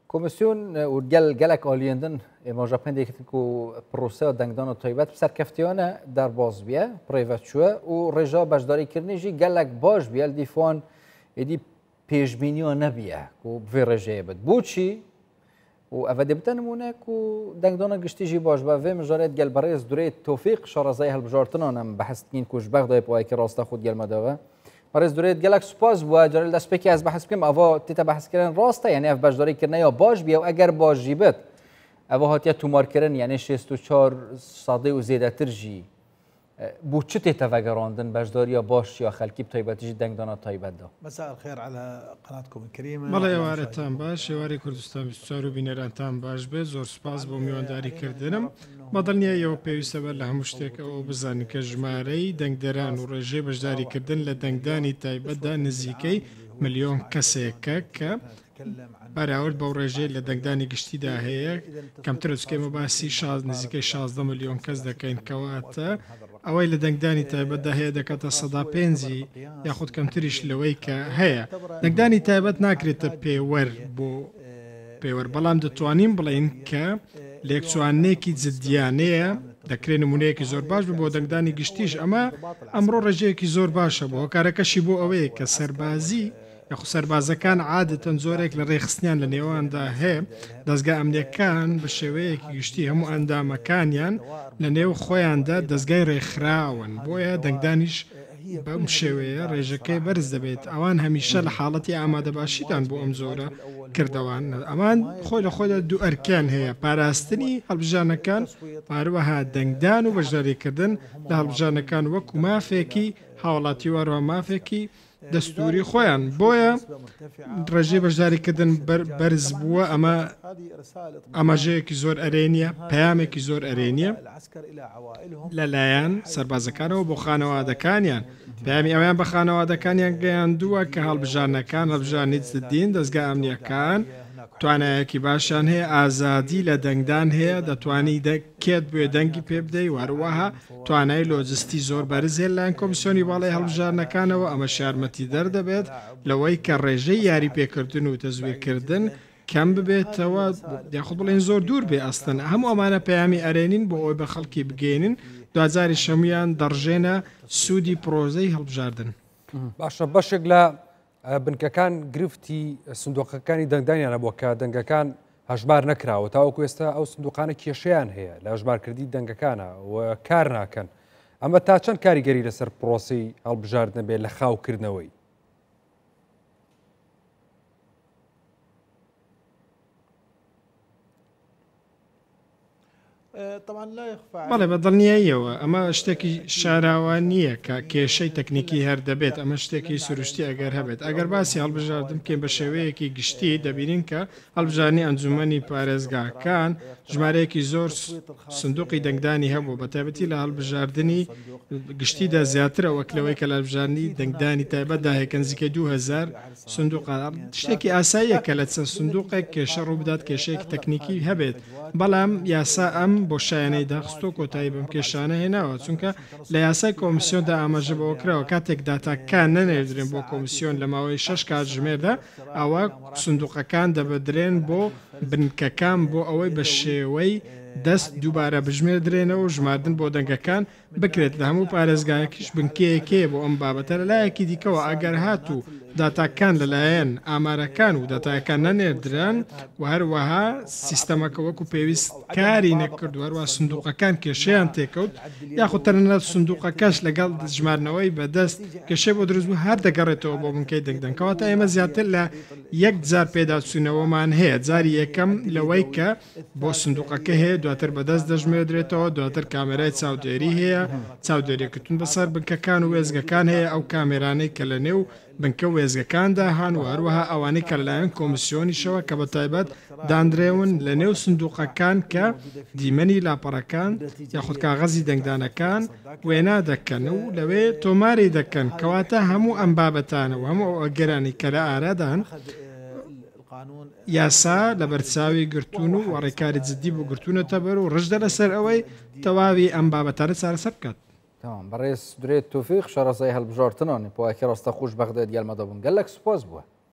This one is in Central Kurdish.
Komîsyon û gel gelek aliyên din êmaja pendê kirin ku proseya dengdana taybet bi serkeftiyane derbas bûye, birêve çûye û rêja beşdarîkirinê jî gelek baş bûye li dîfan êdî pêşbîniya nebûye ku bi vê rêjeyê bit. Boçî û ev dê bite nimûne ku dengdana giştî jî baş be vê mijarê gel berêz Durê Tofîq şarezayê hilbijartinan em behs dikîn ku ji Bexdayê bi wayekî rasta xwe gel me dave. Berêz Durê gelek spas bû carê li destpêkê ez behs bikim ava tête behskirin rast e yanî ev beşdarî kirine ya baş bûye û eger baş jî bit eva hatiye tomarkirin yanî 64 sedê û zêdetir jî بۆ چ تێتە ڤەگەڕاندن بەشدارییا باش یا خەلکی ب تایبەتی ژی دەنگدانا تایبەت دا؟ مساء الخير على قناتكم الكريمة. بەڵێ ئێوارەتان باش، ئێوارەی کوردستان 24 و بینەرانتان باش بێت، زۆر سوپاس بۆ میوانداری کردنم. بە دڵنیاییەوە پێویستە بەر لە هەموو شتێک ئەوە بزانین کە ژمارەی دەنگدەران و ڕێژەی بەشداریکردن لە دەنگدانی تایبەتدا نزیکەی ملیۆن کەسێکە کە بەراورد بەو ڕێژەی لە دەنگدانی گشتیدا هەیە کەمترە، چونکە ئێمە باسی نزیکەی 16 ملیۆن کەس دەکەین، کەواتە ئەوەی لە دەنگدانی تایبەتدا هەیە دەکاتە 5% یاخود کەمتریش لەوەی کە هەیە. دەنگدانی تایبەت ناکرێتە پێوەر بۆ پێوەر، بەڵام دەتوانین بڵێین کە لێکچوانێکی جددیانەیە، دەکرێت نمونەیەکی زۆر باش بێت بۆ دەنگدانی گشتیش. ئەمە ئەمڕۆ ڕێژەیەکی زۆر باشە بۆ هۆکارەکەشی بۆ ئەوەیە کە سەربازی یاخود سەربازەکان عادەتەن زۆرێک لە ڕێکخستنیان لە نێواندا هەیە، دەزگا ئەمنیەکان بە شێوەیەکی گشتی هەموو ئەندامەکانیان لە نێو خۆیاندا دەزگای ڕێکخراون، بۆیە دەنگدانیش بەم شێوەیە ڕێژەکەی بەرز دەبێت، ئەوان هەمیشە لە حاڵەتی ئامادەباشیدان بۆ ئەم جۆرە کردەوانە، ئەمان خۆی لە خۆیدا دوو ئەرکیان هەیە، پاراستنی هەڵبژاردنەکان و هەروەها دەنگدان و بەشداریکردن لە هەڵبژاردنەکان وەکو مافێکی هاوڵاتی و هەروەها مافێکی دەستوری خۆیان، بۆیە ڕێژەی بەشداریکردن بەرز بووە، ئەمە ئاماژەیەکی زۆر ئەرێنیە، پەیامێکی زۆر ئەرێنیە لەلایەن سەربازەکانەوە بۆ خانەوادەکانیان، پەیامی ئەویان بە خانەوادەکانیان گەیاندووە کە هەڵبژاردنەکان هەڵبژاردنی جدین، دەزگا ئەمنیەکان توانایەکی باشیان هەیە، ئازادی لە دەنگدان هەیە، دەتوانی کێت بوێ دەنگی پێ بدەی و هەروەها توانای لۆجستی زۆر بەرز هەیە لەلایەن کۆمیسیۆنی باڵای هەڵبژاردنەکانەوە، ئەمەش یارمەتیدەر دەبێت لەوەی کە ڕێژەی یاری پێکردن و تەزویرکردن کەم ببێتەوە یاخود بڵێین زۆر دوور بێ ئەستن. هەموو ئەمانە پەیامی ئەرێنین بۆ ئەوەی بە خەڵکی بگەیەنین، دواجاریش هەموویان دەڕژێنە سوودی پرۆسەی هەڵبژاردن. باشە بەشێک لە بنکەکان گرفتی سندوقەکانی دەنگدانیان هەبووە کە دەنگەکان هەژمار نەکراوە، تاوەکو ئێستا ئەو سندوقانە کێشەیان هەیە لە هەژمارکردنی دەنگەکانە و کار ناکەن. ئەمە تا چەند کاریگەری لەسەر پرۆسەی هەڵبژاردنە بێ لە خاوکردنەوەی؟ بەڵێ بە دڵنیاییەوە ئەمە شتێکی شاراوە نییە کە کێشەی تەکنیکی هەر دەبێت، ئەمە شتێکی سروشتی ئەگەر هەبێت. ئەگەر باسی هەڵبژاردن بکەین بە شێوەیەکی گشتی دەبینین کە هەڵبژاردنی ئەنجومەنی پارێزگاکان ژمارەیەکی زۆر سندوقی دەنگدانی هەبوو، بە تایبەتی لە هەڵبژاردنی گشتیدا زیاترە وەک لەوەی کە لە هەڵبژاردنی دەنگدانی تایبەتدا هەیە کە نزیکەی 2000 سندوقە. شتێکی ئاساییە کە لە چەند سندوقێک کێشە ڕووبدات، کێشەیەکی تەکنیکی هەبێت، بەڵام یاسا ئەم بۆشایانەی داخستووە کۆتایی بەم کێشانە هێناوە، چونکە لە یاسای کۆمسیۆندا ئاماژە بەوە کراوە کاتێک داتاکان نەنێردرێن بۆ کۆمسیۆن لە ماوەی شەش کاتژمێردا ئەوا سندوقەکان دەبردرێن بۆ بنکەکان بۆ ئەوەی بە شێوەی دەست دووبارە بژمێردرێنەوە و ژماردن بۆ دەنگەکان بکرێت، لە هەموو پارێزگایەکیش بنکەیەک هەیە بۆ ئەم بابەتە، لەلایەکی دیکەوە ئەگەر هاتوو داتاکان لەلایەن ئامارەکان و داتایەکان نەنێردران و هەروەها سیستەمەکە وەکو پێویست کاری نەکرد و هەروەها سندوقەکان کێشەیان تێکەوت یاخود تەنانەت سندوقەکەش لەگەڵ ژماردنەوەی بەدەست کێشەی بۆ دروست بوو هەر دەگەڕێتەوە بۆ بنکەی دەنگدان. کەواتە ئێمە زیاتر لە یەک جار پێداچوونەوەمان هەیە، جاری یەکەم لەوەی کە بۆ سندوقەکە هەیە، دواتر بەدەست دەژمێردرێتەوە، دواتر کامێرای چاودێری هەیە، چاودێریکردن بەسەر بنکەکان و وێستگەکان هەیە، ئەو کامێرانەی کە لە نێو بنکە و وێستگەکاندا هەن و هەروەها ئەوانەی کە لەلایەن کۆمسیۆنیشەوە کە بە تایبەت دانرێون لە نێو سندوقەکان کە دیمەنی لاپەڕەکان یاخود کاغەزی دەنگدانەکان وێنا دەکەن و لەوێ تۆماری دەکەن، کەواتە هەموو ئەم بابەتانە و هەموو ئەو ئەگەرانەی کە لە ئارادان، یاسا لەبەرچاوی گرتوون و ڕێکاری جددی بۆ گرتوونەتەبەر و ڕژدە لەسەر ئەوەی تەواوی ئەم بابەتانە چارەسەر بکات. تەمام بەڕێز درێت تۆفیق شارەزای هەڵبژاردنان پۆیەکی ڕاستەخۆش بەغداد گەلمەدا بوون گەلەک سوپاس بووە.